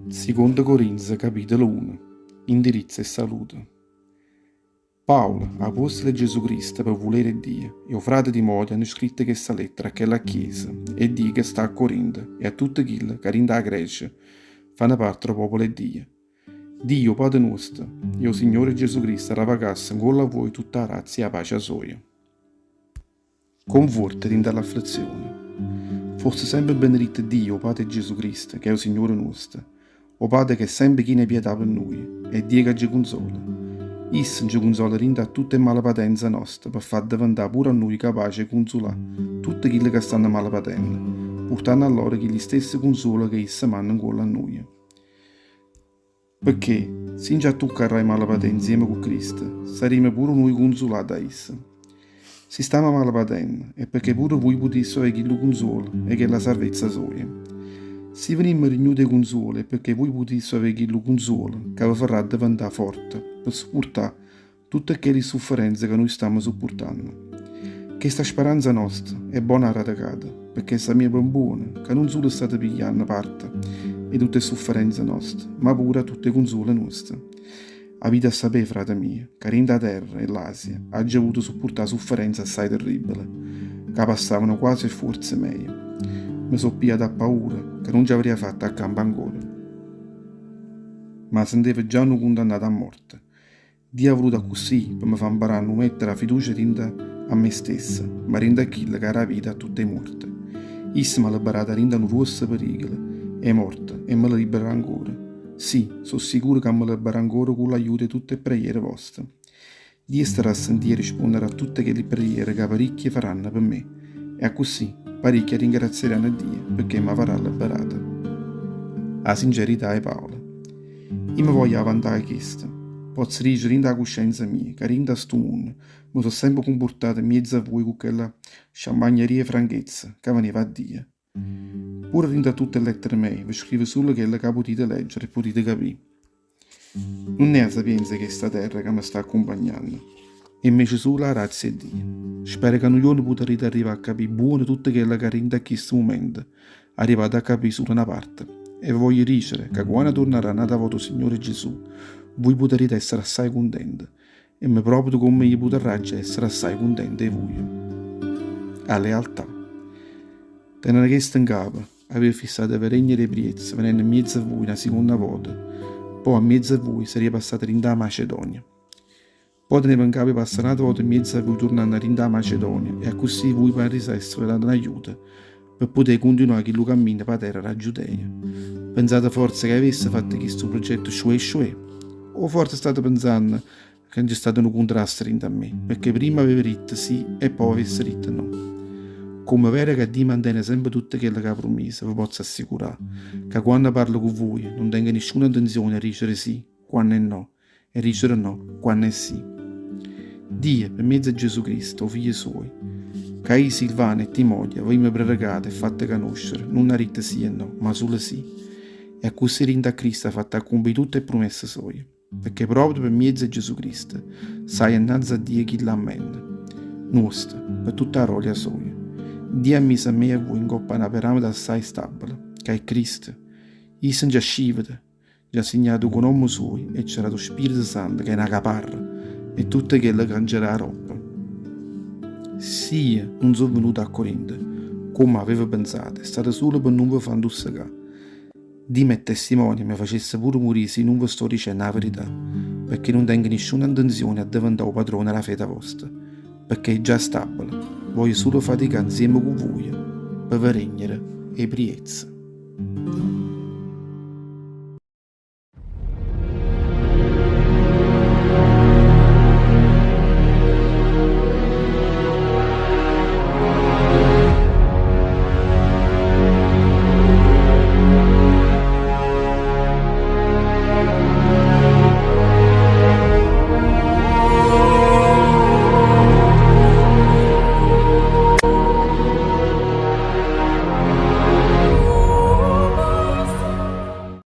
Siconda Corinze, capitolo uno. Indirizzo e salute. Paolo, apuostolo 'e Gesù Cristo pe' vulere 'e Dio, e 'o frate Timoteo hanno scritto chesta lettera a chella chiesa 'e Dio che sta a Corinto e a tutte chille ca dint' 'a Grecia fanno parte d' 'o popolo 'e Dio. Dio, 'o Pate nuosto, e 'o Signore Gesù Cristo arravacasse 'ncuollo a voi tutta 'a grazia e 'a pace soja. Conforte dint' 'a l'afflizione. Fosse sempe beneditto Dio, 'o Pate 'e Gesù Cristo, ch'è 'o Signore nuosto, 'o Pate ch'è sempe chino 'e pietà pe nuje, e Dio ca ce cunzola. Isso nce cunzola dint' 'a tutte 'e malapatenze noste pe fà addeventà pure a nuje capace 'e cunzulà tutte chille ca stanno malapatenno, purtanno a lloro chilli stesse cunzuole ca isso manna 'ncuollo a nuje. Pecché, si nce attuccarrà 'e malapatè nzieme cu Cristo, sarrìme pure nuje cunzulate 'a isso. Si stamme malapatenno, è pecché pure vuje putisse avè chillu cunzuolo 'e chella sarvezza soja. Si venimme rignute 'e cunzuolo è pecché vuje putisse avè chillu cunzuolo ca ve farrà addeventà forte pe suppurtà tutte chelli sufferenze ca nuje stamme suppurtanno. Chesta speranza nosta è bona arradecata, pecché sapimmo pe buono ca nun sulo state piglianno parte 'e tutte 'e sufferenze noste, ma pure a tutte 'e cunzuole nuoste. Avite a sapé, frate mio, ca dint' 'a terra 'e l'Asia aggio avuto suppurtà sufferenze assaje terribele, ca passavano quase 'e fforze meje. Me so' pigliato appaura ca nun ce avrìa fatto a campà ancora. Me sentevo già nu cundannato a morte. Dio ha vuluto accussì pe me fà 'mparà a nu mettere 'a fiducia dint' a me stesso, ma dint' a chillo ca dà vita a tutt' 'e muorte. Isso m'ha liberato 'a dint' a nu gruosso pericolo 'e morte e me libererà ancora. Sì, so' sicuro ca me libererà ancora cu l'aiuto 'e tutt' 'e preghiere voste. Dio starà a sentì e risponnere a tutte chelli preghiere ca paricchie faranno pe me, e accussì paricchie ringrazieranno Dio pecché m'avarrà liberato. 'A sincerità 'e Paolo. Io me voglio avantà 'e chesto. Pozzo dicere dint' 'a cuscienza mia ca dint' a stu munno me so' sempe cumpurtato 'mmiezzo a vuje cu chella sciampagneria 'e franchezza ca veneva 'a Dio. Pure dint' a tutte 'e lettere meje ve scrivo sulo chello ca putite leggere e putite capì. Nun è 'a sapienza 'e chesta terra ca me sta accumpagnanno, è invece sulo 'a grazia 'e Dio. Spero ca nu juorno putarrite arrivà a capì buono tutto chello ca dint' a chisto mumento arrivate a capì sulo na parte. E ve voglio dicere ca quanno turnarrà n'ata vota 'o Signore Gesù, vuje putarrite essere assaje cuntente e me proprio comme io putarraggio essere assaje cuntento 'e vuje. A lealtà. Teneno chesto 'ncapa, avevo fissato 'e ve regnere 'e priezza venenno 'mmiezzo a vuje na siconda vota, po' 'a 'mmiezzo a vuje sarria passato dint' 'a Macedonia. Po' tenevo 'ncapa 'e passà n'ata vota 'mmiezzo a vuje turnanno 'a dint' 'a Macedonia e accussì vuje m'arrisesseve dato n'aiuto pe putè cuntinuà chillu cammino p' 'a terra d' 'a Giudea. Penzate forze ca avesse fatto chistu pruggetto sciuè sciuè? O forze state penzanno ca nce stato nu cuntrasto dint' a me, pecché primma aveva ditto sì e po' avesse ditto no? Comme vero ca Dio mantene sempe tutto chello ca ha prummiso, ve pozzo assicurà ca quanno parlo cu vuje nun tengo nisciuna 'ntenzione 'e dicere sì quanno è no e dicere no quanno è sì. Dio, pe mezzo 'e Gesù Cristo, 'o Figlio suojo, ca io, Silvano e Timoteo avimmo prerecato e fatto canoscere, nun ha ditto sì e no, ma sulo sì. E accussì dint' a Cristo ha fatto accumpì tutte 'e prumesse soje. Pecché proprio pe mmiezzo 'e Gesù Cristo saje 'nnanze a Dio chillo Ammèn nuosto pe tutta 'a rolia soja. Dio ha miso a me e a vui 'ncopp' a na piramide assaje stabile, ca è Cristo. Isso nce ha scivete, nce ha signato cu 'o nomme suojo e ce ha dato 'o Spirito Santo ca è na caparra 'e tutto chello ca nce dà aroppo. Si io nun so' venuto a Corinto, comme avevo penzato, è stato sulo pe nun ve fa 'ntussecà. Dio m'è testimonia, me facesse pure murì si nun ve sto dicenno 'a verità, pecché nun tengo nisciuna 'ntenzione a diventà 'o padrone d' 'a fede vosta, pecché è già stabile, voglio sulo faticà 'nzieme cu vuje pe ve regnere 'e priezza.